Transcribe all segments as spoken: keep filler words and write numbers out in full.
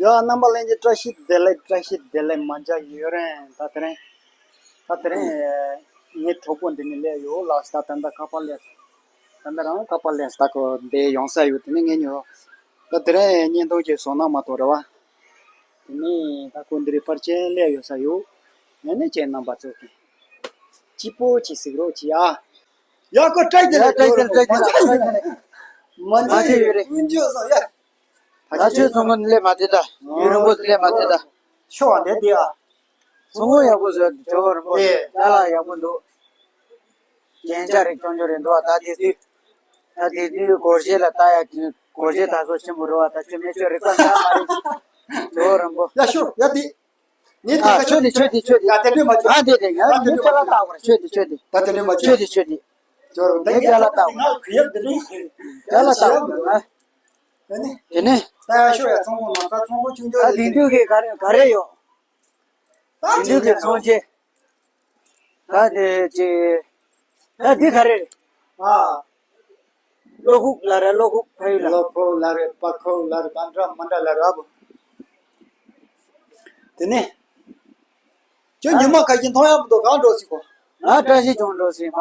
ཡ། རྣམ་པ་ལྷན་རྒྱས་བཀྲ་ཤིས་བདེ་ལེགས། བཀྲ་ཤིས་བདེ་ལེགས། མ་མཇལ་ཡུན་རིང་། ད་དེ་རིང་། ད་དེ་རིང་། ངའི་གྲོགས་པོ་འདི་ནས་སླེབས་ཡོད་ལགས། ད་ད་ལྟ་ཁ་པར་སླེབས། ད་ལྟ་རང་ཁ་པར་སླེབས། ད་ཁོ་འདི་ཡོང་ས་ཡོད། དེ་ནས་ངས་ཉོ། ད་དེ་རིང་བརྙན་ཐུང་ཅིག་བཟོ་ན་མ་གཏོགས་རེད་བ། དེ་ནས་ད་ཁོ་འདི་རིགས་པར་ཅན་སླེབས་ཡོད་ས་ཡོད། ངས་ནས་ཁྱེད་རྣམ་པ་ཚོ་གི་སྐྱིད་པོ་ཅིག་གཟིགས་རོགས་གྱིས་ཨ། ཡ། ཁོ་བཀྲ་ཤིས་བདེ་ལེགས། ཡ། བཀྲ་ཤིས་བདེ་ལེགས། བཀྲ་ཤིས་བདེ་ལེགས། མ་མཇལ་ཡུན་རིང་། ཀུན་སྤྱོད་བཟང་། ཡ། ད་ཁྱོད་ཚོང་ཁང་སླེབས་མ་བསྡད་ད། ཡུན་རིང་པོ་སླེབས་མ་བསྡད་ད། ཤོག་བ་འདི་འདི་ཨ། ཚོང་ཁང་ཡག་པོ་བཟོས། ཇོ་བོ་རིན་པོ་ཆེ། ཨེ། ཅ་ལག་ཡག་པོ་འདུག་རྒྱན་ཆ་རིགས་སྐྱོན་ཅོ་རེད་འདུག་ད་དེ་དུས། ད་དེ་དུས་སྒོར་གཞས་ལ་ལྟ་ཡ་གི་སྒོར་གཞས་ད་གཟོད་ཆེན་པོ་རེད་བ། ད་ཁྱོད་མེད་ཆོས་རིག་པ་འདྲ་མ་རེད། ཇོ་བོ་རིན་པོ། ཡ། ཤོག་ཡ། དེ། ངས་ཨ། དེ་ཁྱོད་དེ་ཁྱོད་དེ་ཁྱོད་དེ། ཡ། དེ་འདྲས་མ་བྱོས། ཨ། དེ་དེ་ཡ། ད་དེ་ངས་འདྲས་ཅ་ལག་ལྟ་བར་ཁྱོད་དེ་ཁྱོད་དེ། ད་དེ་འདྲས་མ་བྱོས། ཁྱོད་དེ་ཁྱོད་དེ། ཇོ་བོ་རིན་པོ། ངས་ཅ་ལག་ལྟ་བར། ང་གུ་ཡབ་དེ་འདྲས། ཅ་ལག་ལྟ་བར། ཨ། དེ་ནས། དེ་ནས། ད་ཡ། ཤོག་ཡ། ཚོང་ཁང་ནང་ད་ཚོང་ཁང་ཆུང་ཆུང་ད་རེད། དེང་དུས་ཀྱི་ག་རེ་ག་རེ་ཡོད། ད་དེང་དུས་ཀྱི་ཚོང་ཆེན། ད་དེ་ཅི། ད་འདི་ག་རེ་རེད། ཨ། བློ་ཁུག་ལ་རེད། བློ་ཁུག་ཕ་ཡུལ་ལ། བློ་ཁུག་ལ་རེད། པ་ཁུག་ལ་རེད། ད་འདྲ་མ་འདྲ་ལ་རེད་ཨ་བོ། དེ་ནས། ཁྱོད་ཉི་མ་ཁ་ཤས་མཐོང་ཡག་མི་འདུག་གང་འགྲོ་སྲིད་གོ། ང་བཀྲ་ཤིས་ལྗོངས་འགྲོ་སྲིད་མ།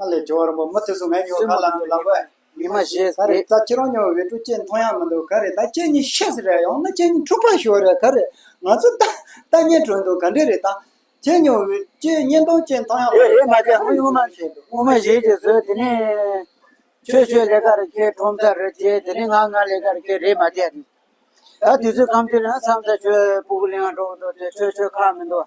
ཨ་ལས། ཇོ་བོ་རིན་པོ། མི་དེ་ཚོ་ངས་ཉོ་ག་ལ་འདུག་ལབ་པས། ཉི་མ་ཤེས་ག་རེ། ད་ཁྱེད་རང་ཉོ་བའི་ཀྲུ་ཅན་མཐོང་ཡག་མི་འདུག་ག་རེ། ད་ཁྱེད་གཉིས་ཤེས་ཟེར་རེད། ཡང་ན་ཁྱེད་གཉིས་འཁྲུག་པ་ཤོར་རེད་ག་རེ། ང་ཚོ་ད་ལྟ་ཉན་གྲོན་འདུག་ག་འདྲ་རེད་ད། ཁྱེད་ཉོ་བའི་ཁྱེད་བརྙན་ཐུང་ཅན་མཐོང་ཡག་རེད། རེད་མ་བྱས། ངོ་ངོ་མ་ཤེས་འདུག་ངོ་མ་ཤེས་ཀྱི་བཟོས། དེ་ནས་ཆོས་ཆོས་ལས་ཀ་རེ་ཁྱེད་ཁྲོམ་ས་རེ་བྱས། དེ་ནས་ང་ང་ལས་ཀ་རེ་ཁྱེད་རེད་མ་བྱས་རེད། ད་དུས་ཚོད་ཁམས་དུས་ལ་མཚམས་མཚམས་ཁྱོད་སྤུ་གུ་ལེན་ཡག་འགྲོ་གི་འདུག་དེ་ཆོས་ཆོས་ཁག་མི་འདུག་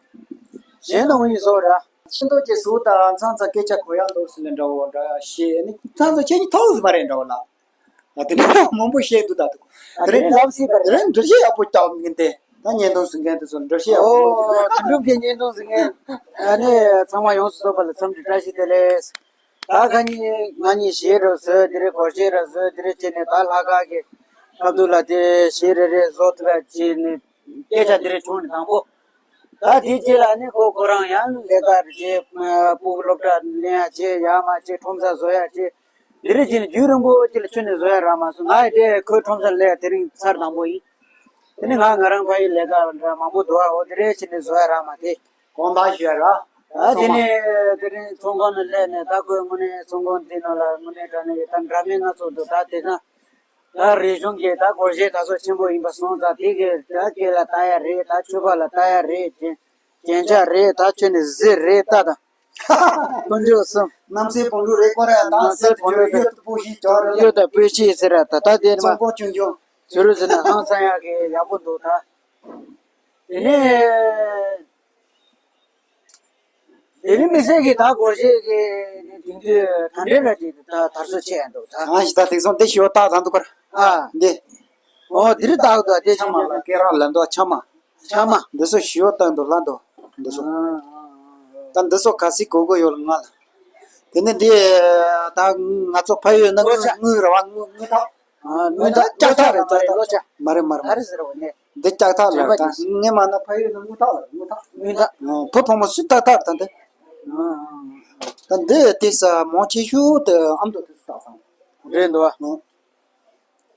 གཞན་དང་ཡིན་བཟོ་ར། ཤིན་ཏུ་ཅིག་གཟུགས་དང་མཚམས་མཚམས་སྐད་ཆ་གོ་ཡག་འདུག་ཟེར་ནས་འདྲ་བོ་འདྲ་བཤད་ནས། མཚམས་མཚམས་ཁྱེད་ཀྱིས་ཐོག་ཟིན་པ་རེད་འདྲ་བོ་ལ། ང་དེ་འདྲ་མང་པོ་བཤད་འདུག་ད་དུ། ཨ། དེ་རིང་དེ་ལབ་སྲིད་པ་རེད། དེ་རིང་འགྲེལ་བཤད་ཡག་པོ་རྒྱག་མཁན་དེ། ད་བརྙན་ཐུང་གཟིགས་མཁན་དེ་ཚོ་འགྲེལ་བཤད་ཡག་པོ། ཨོ། དོན་གྲུབ་ཀྱི་བརྙན་ཐུང་གཟིགས་མཁན། ཨ་ནི་ཚང་མ་ཡོངས་སུ་རྫོགས་པ་ལ་འཚམས་འདྲི་བཀྲ་ཤིས་བདེ་ལེགས། ད་ཁ་ཉིན་ང་གཉིས་གཞས་རུ་བཟོས། དེ་རིང་སྒོར་གཞས་རུ་བཟོས། དེ་རིང་བྱས་ནས་ད་ལྷག་དཀར་གྱི་ཁ་ཐུག་ལ་དེ་གཞས་རེ་རེ་བཟོ་ཐུབ་པ་བྱས་ནས། སྐད་ཆ་འདི་རེ་བྱུང་ནས་དང་པོ། ད་དེའི་རྗེས་ལ་ནི་ཁོ་ཁོ་རང་ཡང་ལས་ཀ་རེ་བྱེད། སྤུ་གུ་སློབ་གྲྭ་ལེན་ཡག་བྱེད། ཡག་མ་བྱེད། ཁྲོམ་ས་བཟོ་ཡག་བྱེད། འདི་རེ་བྱས་ནས་རྒྱུན་རིང་པོ་ཅིག་ལ་ཁྱོན་ནས་བཟོ་ཡག་རག་མ་སོང་། ང་ཡི་དེ་ཁོའི་ཁྲོམ་སར་སླེབས་ཡག་དེ་རིང་ཚར་དང་པོ་ཡིན། དེ་ནི་ང་ང་རང་ཕ་ཡུལ་ལས་ཀ་འདྲ་མང་པོ་འདུག་ཨ། འོ་དེ་རེ་བྱས་ནས་བཟོ་ཡག་རག་མ་དེ། དགོངས་དག་ཞུ་ཡག་ར། ད་དེ་ནས་དེ་རིང་ཚོང་ཁང་ནས་སླེབས་ནས། ད་ཁོས་དངོས་གནས་ཚོང་ཁང་འདི་ནང་ལ་དངོས་གནས་དྲང་གནས་ཡོད། ད་འདྲ་མིན་སྣ་ཚོགས་འདུག་ད་དེ་ན། ད་རིག་གཞུང་གི་ད་སྒོར་གཞས་ད་གཟོད་ཆེན་པོ་ཡིན་པ་སོང་ཙང་། དེ་གི་ད་སྐེ་ལ་བཏགས་ཡག་རེད། ད་མཆོད་པ་ལ་བཏགས་ཡག་རེད། རྒྱན་རྒྱན་ཆ་རེད། ད་ཁྱོད་ནི་གཟི་རེད་ད། ད་དཀོན་མཆོག་གསུམ། གནམ་སའི་བང་འགྲོས་རེད་ཀོ་ར། ད་གནམ་སའི་བང་འགྲོས་གཡུ་དང་སྤོས་ཤེལ་གྱོན་རེད། གཡུ་དང་སྤོས་ཤེལ་ཟེར་ར། ད་ད་དེ་ནི་མ་ཚོང་ཁང་ཆུང་ཆུང་ཟེར་རུ་ཟེར་ན་ཧང་སང་ཡག་གི་ཡག་པོ་འདུག་ད་དེ་ནས། དེ་རིང་དམིགས་བསལ་གྱི་ད་སྒོར་གཞས་ཀྱི་དེང་དུས་ག་འདྲའི་ར་ཅིག་ད་དར་སྲོལ་ཆེ་ཡང་འདུག་ད། ཨ་ཞིག་ད་དེང་སང་འདི་ཞུ་བ་ཏག་ཏག་འདུག་གར། ཨ། འདི། ཨོ་འདི་རི་ཏག་འདུག་དེ་ཆ་མ་ལ་སྐད་རང་ལ་འདུག་ཆ་མ། ཆ་མ། འདི་ཚོ་ཞུ་བ་ཏག་འདུག་ལ་འདུག་འདི་ཚོ། ཨ། ད་འདི་ཚོ་ག་སྲིད་གོ་གོ་ཡོད་ལ་ང་ལ། དེ་ནས་འདི། ད་ང་ཚོ་ཕ་ཡུལ་ན་དངུལ་དངུལ་ར་བ་དངུལ་དངུལ་ཐག་ཨ། དངུལ་ཐག་ལྕགས་ཐག་རེད། ལྕགས་ཐག་མ་རེད། མ་རེད། མ་རེད་ཟེར་བ་ནས། འདི་ལྕགས་ཐག་ལ་ད་ངས་མ་ན་ཕ་ཡུལ་ན་དངུལ་ཐག་ལ་དངུལ་ཐག་དངུལ་ཐག་ཨ། བུ་ཕོ་མོ་སུ་ཏག་ཏག་ད་འདི། ཨ། ད་འདི་དེ་ས་མང་ཆེ་ཤོས་དེ་ཨ་མདོ་དེ་ས་སང་རེད་འདུག་ཨ།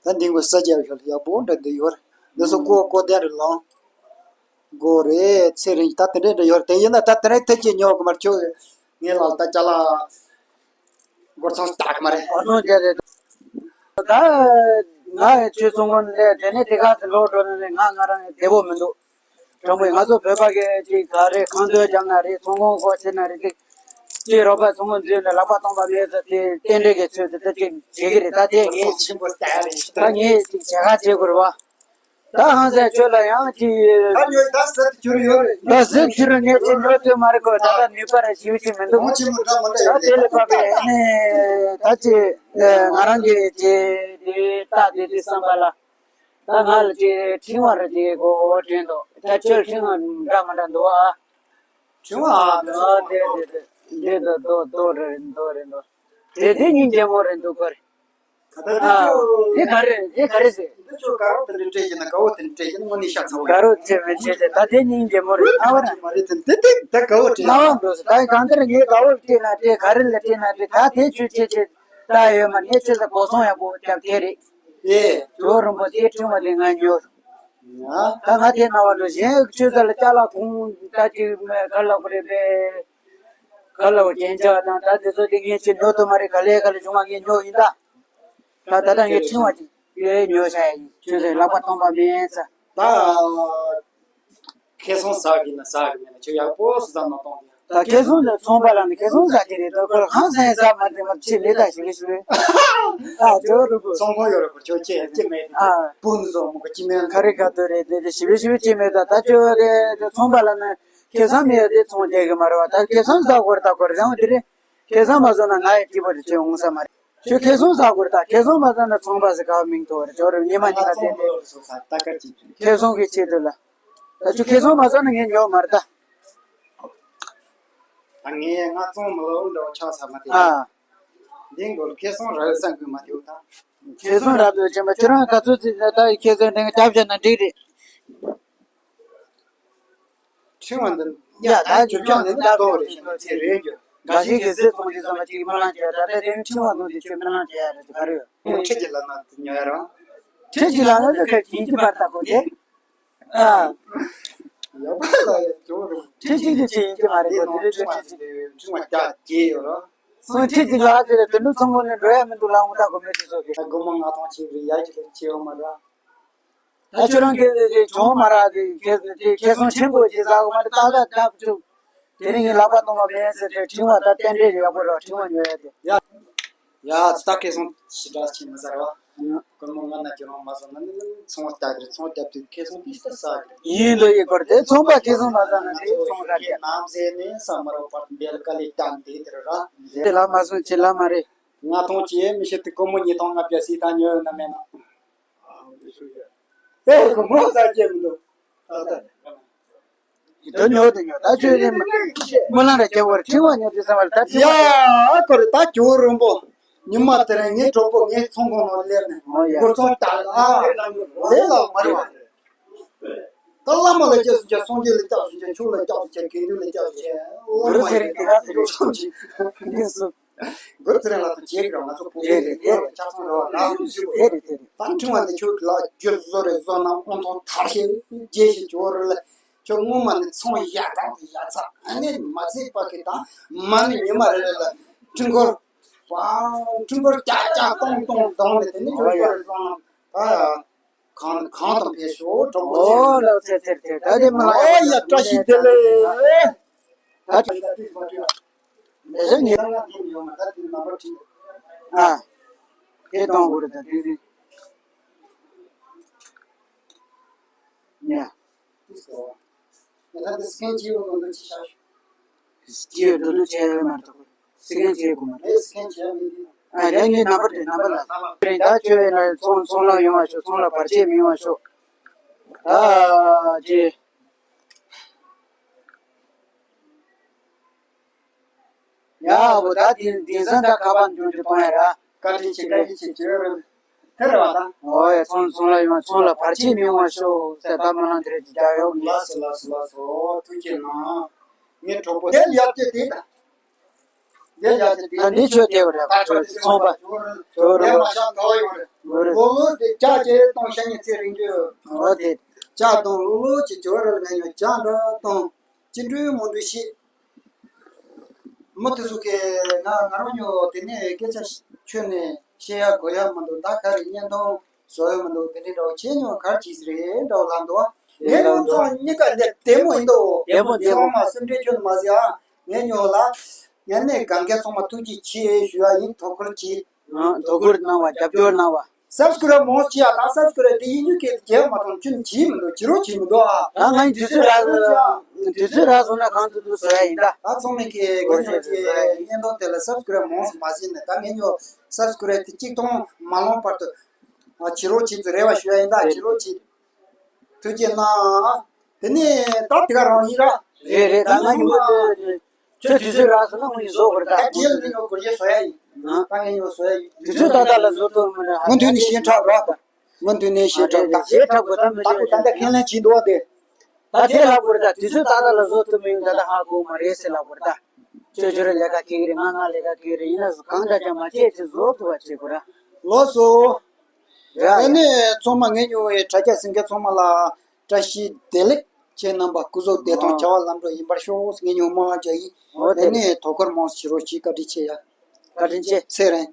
ད་འདི་གོ་ས་རྒྱ་ཡོད་ཡག་པོ་འདྲ་འདི་ཡོད་རེད། འདི་ཚོ་ཀོ་ཀོ་དེ་རེད་ལང་། གོ་རེད། ཚེ་རིང་ད་དེ་འདྲ་འདྲ་ཡོད་རེད། དེ་ཡིན་ན་ད་དེ་རིང་ཐེ་ཅི་ཉོ་གི་མར་ཆོག་ངས་ལ་ད་ཅ་ལག་སྒོར་ཚང་སྟག་མ་རེད། སྒོར་ཚང་རྒྱ་རེད། ད་ང་ཁྱོད་ཚོང་ཁང་ནས་དེ་ནས་དེ་ག་ཚོད་ལོག་འགྲོ་ནས་ང་ང་རང་བདེ་པོ་མི་འདུག་དྲང་པོ་ང་ཚོ་བོད་པ་གི་ཅིག་ག་རེ་ཁང་ཚོད་རྒྱབ་ན་རེད། ཚོང་ཁང་སྒོ་ཕྱེ་ན་རེད། ཅིག་ཅིག་རོགས་པ་ཚོང་ཁང་འཛུལ་ནས་ལག་པ་སྟོང་པ་མེད་ཚེ་དེ་རྟེན་འབྲེལ་གྱི་ཚུལ་དུ་དེ་ཅིག་བྱེད་ཀྱི་རེད། ད་དེ་ངས་ཆེན་པོ་ལྟ་ཡ་རེད། ད་ངས་ཅིག་བྱེད་ག་བྱེད་དགོས་རེད་བ། ད་ཧང་སང་ཁྱོད་ལ་ཡང་ཅིག་ད་ཉོས་ད་ཟེར་གྱུར་ཡོད་རེད། ད་ཟེར་གྱུར་ངས་ཅིག་འགྲོ་ཐུབ་མ་རེད་གོ། ད་ལྟ་ནུས་པ་ར་ཞེ་པོ་ཅིག་མི་འདུག་གོང་ཆེན་མོ་འདྲ་མ་འདྲ་ད་ཡོད་དེ་ལས་རེད། ཕབ་པའི་ཨ་ནི་ད་ཅིག་ང་རང་གི་ཅིག་དེ་ལྟ་དེ་དུས་བསམ་པ་ལ། ད་ང་ལ་ཅིག་ཕྲེང་བ་རེ་ཅིག་གོ་དྲན་འདུག་ད་ཁྱོད་ཕྲེང་བ་འདྲ་མ་འདྲ་འདུག་ཨ། ཕྲེང་བ་ཨ། འདི་འདི་འདི་འདི་འདི་འདི་འདི་རེད་འདི་རེད་འདུག་དེ་དེ་སྙིང་རྗེ་མོ་རེད་འདུག་གོ་རེད། ད་ཨ། དེ་ག་རེ་དེ་ག་རེ་ཟེར། འདི་ཚོ་དགའ་རོགས་དེ་འདྲ་སྤྲད་ཀྱི་ན་དགའ་བོ་དེ་འདྲ་སྤྲད་ཀྱི་ན་དངོས་གནས་ཤ་ཚ་བོ་རེད། དགའ་རོགས་ཚེ་མི་ཆེ་ཆེ་ད་དེ་སྙིང་རྗེ་མོ་རེད། ཨ་བ་རེད། མ་རེད་དེ་འདི་དེ་ད་དགའ་བོ་སྤྲད་ཡ། ང་འགྲོ་སོང་ད་གང་ལྟར་ངས་དགའ་བོ་སྤྲད་ན་སྤྲད་ག་རེ་ལ་སྤྲད་ན་སྤྲད་ད་དེ་ཆུ་ཆེ་ཆེ་ད་ཡོད་མ་ངས་ཆེ་ས་གོ་སོང་ཡག་པོ་རྒྱབ་དེ་རེད། ཨེ། ཇོ་རིན་པོ་ཆེའི་ཕྲེང་བ་དེ་ང་ཉོ། ཡ། ད་ང་དེ་ན་བ་འགྲོ་གཞན་ཆོས་ས་ལ་ཅ་ལག་ཁུངས་ད་ཅིག་ག་ལ་གོ་རེ་པས། ག་ལ་བ་རྒྱན་ཆ་དང་ད་དེ་ཚོ་དེ་ངས་ཅི་ཉོ་ཐུབ་མ་རེད། ག་ལེ་ག་ལེ་བྱུང་བ་ངས་ཉོ་ཡིན་ད། ད་ད་ལྟ་ངས་ཕྲེང་བ་ཅིག་ཡོད་ཉོ་བྱ་ཡ་ཡིན། ཆོས་ས་ལག་པ་སྟོང་པ་མིན་ས། ད་ཁེ་སང་ཟ་གི་ན་ཟ་གི་མེད་ན་ཁྱོད་ཡག་པོ་སུ་ཙམ་ན་གཏོང་གི། ད་ཁེ་སང་ནས་ཚོང་པ་ལ་ནི་ཁེ་སང་ཟ་གི་རེད། ད་ཁོ་ལ་གང་ཟ་ཡ་ཟ་མ་དེ་མ་ཕྱི་ལས་ད་ཞིག་ཞིག་རེད། ཨ་ཇོ་རུ་གོ། ཚོང་ཁང་ཡོད་རེད་པ། ཁྱོད་ཅི་ཅི་མེད། ཨ་སྤུན་བཟོ་མོ་གི་ཅི་མེད། ཁ་རི་ཁ་ཏོ་རེད། དེ་དེ་ཞིབ་ཞིབ་ཅི་མེད། ད་ད་ཁྱོད་རེད། ཚོང་པ་ལ་ནི་ཁེ་སང་མེད་དེ་ཚོང་རྒྱག་གི་མ་རེད་བ། ད་ཁེ་སང་ཟ་དགོས་རེད། ད་དགོས་རེད། རང་དེ་རེད། ཁེ་སང་མ་བཟོ་ན་ང་ཡི་སྐྱིད་པོ་རེད། ཁྱོད་འོང་ས་མ་རེད། ཁྱོད་ཁེ་སང་ཟ་དགོས་རེད། ད་ཁེ་སང་མ་ཟ་ན་ཚོང་པ་ཟེར་ག་བ་མིང་ཐོགས་རེད། ཇོ་རུ་ཉི་མ་ཉི་མ་བསྡད་དེ་ཁེ་སང་གི་ཆེད་དུ་ལ། ད་ཁྱོད་ཁེ་སང་མ་ཟ་ན་ངས་ཉོ་མ་རེད་ད། ད་ངས་ང་བཙོང་མི་ལོ་འདྲ་བ་ཆགས་ས་མ་དེ། ཨ། འདི་མགོ་ལ་ཁེ་སང་རག་ས་མགོ་མ་དེའུ་ད། ཁེ་སང་རག་དུ་ཅན་པ་ཁྱོད་རང་ག་ཚོད་ཙི་ད་ཁེ་སང་དེ་སྐྱབས་བྱས་ན་འགྲིག་རེད། ཕྲེང་བ་འདི་ཡ་ད་ཁྱོད་ཀྱང་འདི་ལྟ་དོ་རེད། ཁྱོད་ཚེ་རེད་རྒྱུ། འགའ་ཞིག་གིས་ཟས་ཚོང་གི་བསམ་པ་ཅིག་སྨོན་ལམ་བྱས། ད་ལྟ་དེ་ནི་ཕྲེང་བ་འདོན་དེ་ཁྱོད་སྨོན་ལམ་བྱས་ཡ་རེད། དེ་ག་རེ་ཡོད། ཁྱོད་ཁྲིད་ཀྱི་ལ་ན་དེ་ཉོ་ཡ་རང་། ཁྲིད་ཀྱི་ལ་ན་དེ་ཁ་ཅིག་ཡིན་གྱི་མ་རེད། ད་གོ་དེ། ཨ། ཡག་པ་ལ་ཡ་ཇོ་རུ། ཁྲིད་ཅིག་དེ་ཅི་ཡིན་གྱི་མ་རེད། གོ་དེ་རེད། ཁྲིད་ཅིག་དེ་ཕྲེང་བ་རྒྱ་རྒྱས་ཡོད་ར། སོང་ཁྲིད་ཅིག་ལ་དེ་དེ་འདྲ་ཚོང་ཁང་ནས་འགྲོ་ཡ་མི་འདུག་ལ་འོང་། ད་གོ་མེད་དེ་ཚོ་གི། ད་སྒོར་མོ་ལྔ་སྟོང་ཅིག་རེད། ཡ་ཅིག་ལ་ཅི་ཡོད་མ་རེད། ད་ཁྱོད་རང་གི་གྲོང་མ་ར་གི་ཁེ་ཁེ་སང་ཆེན་པོ་ཅིག་ཟ་གོ་མ་རེད། ཏག་ཏག་ཏག་ཅུ། དེ་རིང་ངས་ལག་པ་གཏོང་བ་མེད་ཟེར་ཏེ་ཕྲེང་བ་ད་རྟེན་འབྲེལ་ཡག་པོ་ར། ཕྲེང་བ་ཉོ་ཡ་དེ། ཡ། ཡ་ད་ཁེ་སང་ཞེ་དྲག་ཆེ་མི་ཟ་ར་བ། སྒོར་མོ་ལྔ་ན་ཁྱོད་རང་མ་ཟ་ན་ནི་ཚོང་བ་རྒྱག་གི་རེད། ཚོང་བ་རྒྱབ་དུས་ཁེ་སང་ཏིས་ཏ་ཟ་གི་རེད། ཡིན་འདུག་ཡིན་སྐོར་དེ་ཚོང་པ་ཁེ་སང་མ་ཟ་ན་དེ་ཚོང་ར་རྒྱག་ནམ་ཟེར་ནས་ས་མ་ར་བར་འབེལ་ཀ་ལི་ཏང་དེ་དེ་ར་ར། དེ་ལ་མ་སོང་ཅི་ལ་མ་རེད། ལྔ་སྟོང་ཅི་མི་ཤེས་དུས་སྒོར་མོ་ཉིས་སྟོང་ལྔ་བརྒྱ་སྲིད་ད་ཉོ་ཡོད་ན་མེད་ན། ཨེ་ཁོ་མོ་ཟ་སྐྱེ་མི་འདུག་ད་ལྟ་ཉོ་དེ་ཉོ། ད་ཁྱོད་ནི་སྨོན་ལམ་རེ་སྐྱེ་བར་ཕྲེང་བ་ཉོ་དེ་ཟ་བར་ད་ཕྲེང་བ། ཡ་ཁོ་རེ་ད་ཇོ་རིན་པོ། ཉི་མ་དེ་རིང་ངའི་གྲོགས་པོ་ངའི་ཚོང་ཁང་ནང་སླེབས་ནས། ཨོ་ཡ། སྒོར་ཚོང་བཏང་ཨ། ལས་ལ་མ་རེད་བ། ད་བླ་མ་ལ་སྐྱབས་སུ་མཆི། སངས་རྒྱས་ལ་སྐྱབས་སུ་མཆི། ཆོས་ལ་སྐྱབས་སུ་མཆི། དགེ་འདུན་ལ་སྐྱབས་སུ་མཆི། ཨོ་རེད་ཟེར་གི་ག་ཟེར་གི་ཆོག་ཅིག་ངེས་སུ། གུ་རུ་ཚེ་རིང་ལགས་དང་བྱེད་ཀྱི་རང་ང་ཚོ་བོད་པའི་ལས་ཀ་ཆ་ཚང་རེད་བ། རང་ཚོ་ཞུ་བ་རེད་རེད་རེད། ད་ཕྲེང་བ་འདི་ཁྱོད་ཀྱི་ལག་རྒྱུ་བཟོ་རེད། བཟོ་ན་ཨོང་ཐོང་ཐར་ཤེས་རྒྱས་ཤེས་ཇོ་རུ་ལ། ཁྱོད་སྔོན་མ་ནས་ཚོང་ཡག་དང་ཡག་ཚ། ཨ་ནི་མ་ཚད་པ་གི་ད་མ་ནི་ཉི་མ་རེ་རེ་ལ་འཕྲུལ་འཁོར་བ། འཕྲུལ་འཁོར་རྒྱག་རྒྱག་གཏོང་གཏོང་གཏོང་ནས་དེ་ནི་ཁྱོད་བཟོ་རེད། བཟོ་ན་ད་ཡ། གང་གང་དང་ཕེབས་ཤོག་གྲོགས་པོ་ཚོ། ཨོ་ལགས་སེ་ཚེ་ཚེ་ད་དེ་མ་ལ་ཨོ་ཡ་བཀྲ་ཤིས་བདེ་ལེགས། ད་ལས་ཟེར་ཉེ་ཨ་དེ་གཏོང་དགོས་རེད། ད་དེ་རེད་ཉ། ད་དེ་སི་ཀེན་བྱེད་དགོས་འདུག་ཅི་ཤག་སྐྱེས་འགྲོ་འདུག་བྱས་ཡོད་མ་གཏོགས་སི་ཀེན་བྱེད་དགོས་མ་རེད། སི་ཀེན་བྱས་མི་འདུག་ཨ་ཡ་ངའི་ནམ་བར་དེ་ནམ་བར་ལ་རིང་ད་ཁྱོད་ཡིན་ན་ཚོང་ཚོང་ལམ་ཡོང་བ་ཤོག་ཚོང་ལ་བར་ཆད་མི་ཡོང་བ་ཤོག་ཨ་ཅེ། ཡ་བོ་ད་དེང་དེང་སང་ད་ཁ་པར་འབྱོར་རྒྱུ་གཏོང་ཡ་ར། བཀའ་དྲིན་ཆེ་བཀའ་དྲིན་ཆེ་ཁྱོད་རང་། དེ་རེད་བ་ད། ཨོ་ཡ་ཚོང་ཚོང་ལ་ཡོང་ཚོང་ལ་བར་ཆད་མི་ཡོང་བ་ཤོག་ཟེར་ད་སྨོན་ལམ་དེ་རེད་ཅིག་རྒྱག་ཡོང་། ལགས་སོ་ལགས་སོ་ལགས་སོ། ཐུགས་རྗེ་གནང་། ངའི་གྲོགས་པོ་དེ་ཡག་ཅིག་དེ་ད། དེ་ཡག་ཅིག་དེ། ད་འདི་ཆོས་དེ་བ་རེད། ད་ཚོང་པ་ཇོ་རུ་དེ་མ་ཤག་ག་བ་ཡོང་རེད། ལོ་ལོ་དེ་ལྕགས་ཀྱི་གཏོང་ཤ་ཉེ་ཚེ་རིང་རྒྱུ། ཨོ་དེ། ལྕགས་གཏོང་ལོ་ལོ་ཅིག་ཇོ་རུ་ལ་ཡོང་ལྕགས་འདྲ་གཏོང་། ཅི་འདྲའི་མོ་འདྲ་ཤེས། མི་དེ་ཚོ་གིས་ང་ང་རང་ཉོ་དེ་ནས་སྐད་ཆ་ཁྱོན་ནས་བཤད་ཡ་གོ་ཡ་མི་འདུག་ད་ག་རེ་བརྙན་ཐུང་བཟོ་ཡ་མི་འདུག་དེ་འདྲའི་འདྲ་བོ་ཁྱེད་ཉོ་གར་གྱིས་རེད་འདྲ་བོ་ལབ་འདུག་ངས་ཉོ་ཚོང་གཉིས་ཀ་འདི་བདེ་མོ་ཡིན་འདུག་བདེ་མོ་བདེ་མོ། ཚང་མ་སེམས་ཁྲལ་ཁྱོན་མ་ཟེར་ཨ། ངས་ཉོ་ལ། ངས་ནས་གང་ག་ཚང་མ་ཐུགས་རྗེ་ཆེ་ཞུ་ཡ་ཡིན། དོ་ཁུར་གྱིས། ཨ་དོ་ཁུར་གནང་བ་རྒྱབ་སྐྱོར་གནང་བ། སབ་སི་ཀ་རབ་མང་བྱས་ཡ་དང་སབ་སི་ཀ་རབ་དེ་ཡིན་རྒྱུ་སྐད་དུ་བརྗེད་མ་གཏོང་། ཁྱོད་བྱེད་མི་འདུག་བྱེད་རོགས་བྱེད་མི་འདུག་ཨ། ད་ང་ཡི་དུས་ཚོད་རག་སོང་ན་དུས་ཚོད་རག་སོང་ན་གང་ཐུབ་ཐུབ་བཟོ་ཡ་ཡིན་ད། ད་ཚང་མས་ཀྱི་སྒོར་ཤོག་ཅིག་བཟོ་ཡ་ཡིན། བརྙན་ཐུང་དེ་ལ་སབ་སི་ཀ་རབ་མང་སུ་མ་བྱས་ནས་ད་ངས་ཉོ་སབ་སི་ཀ་རབ་དེ་གཅིག་སྟོང་མ་ལོངས་བར་དུ་ཨ་བྱེད་རོགས་བྱེད་དུ་རེ་བ་ཞུ་ཡ་ཡིན་ད། བྱེད་རོགས་བྱེད། ཐུགས་རྗེ་གནང་། དེ་ནས་ད་དེ་ག་རང་ཡིན་ར། རེད་རེད། ད་ང་ཉིན་མོ་དེ་ཁྱོད་དུས་ཚོད་རག་སོང་ན་ངོ་ཡི་བཟོ་དགོས་རེད་ད། ད་རྗེས་ལ་ནི་ཉོ་དགོས་རྗེས་བཟོ་ཡ་ཡིན། ཨ། ད་ངས་ཉོ་བཟོ་ཡ་ཡིན། དུས་ཚོད་ཏག་ཏག་ལ་བཟོ་ཐུབ་མི་རེད། སྔོན་དུས་ནས་ཞེ་དྲག་ར། སྔོན་དུས་ནས་ཞེ་དྲག་ད། ཞེ་དྲག་དགོས་ད་མི་ད་ཁོ་ད་ལྟ་ཁས་ལེན་བྱེད་འདུག་བ་དེ། ད་དེ་ལབ་དགོས་རེད་ད། དུས་ཚོད་ཏག་ཏག་ལ་བཟོ་ཐུབ་མི་ཡོང་ད་ད་ཧ་གོ་མ་རེད་ཟེར་ལབ་དགོས་རེད་ད། ཁྱོད་ཁྱོད་རང་ལས་ཀ་སྐྱེལ་གི་རེད། ང་ང་ལས་ཀ་སྐྱེལ་གི་རེད། ཡིན་ན་གང་འདྲ་ཀྱང་མ་བྱེད་ཅེས་བཟོ་ཐུབ་པ་བྱེད་དགོས་ར། ལགས་སོ། ཡ་ཡ། ཨ་ནི་ཚང་མ་ངས་ཉོ་བའི་དྲ་རྒྱ་ཟིན་མཁན་ཚང་མ་ལ། བཀྲ་ཤིས་བདེ་ལེགས། ཁྱེད་རྣམ་པ་སྐུ་གཟུགས་བདེ་ཐང་བྱ་བ་ལམ་འགྲོ་ཡིན་པར་ཤོག་ངས་ཉོན་མོངས་ལ་འཇའ་ཡིས། འོ་དེ་ནས་དོ་ཁུར་མང་བྱེད་རོགས་གྱིས། བཀའ་དྲིན་ཆེ་ཡ། བཀའ་དྲིན་ཆེ། ཚེ་རིང་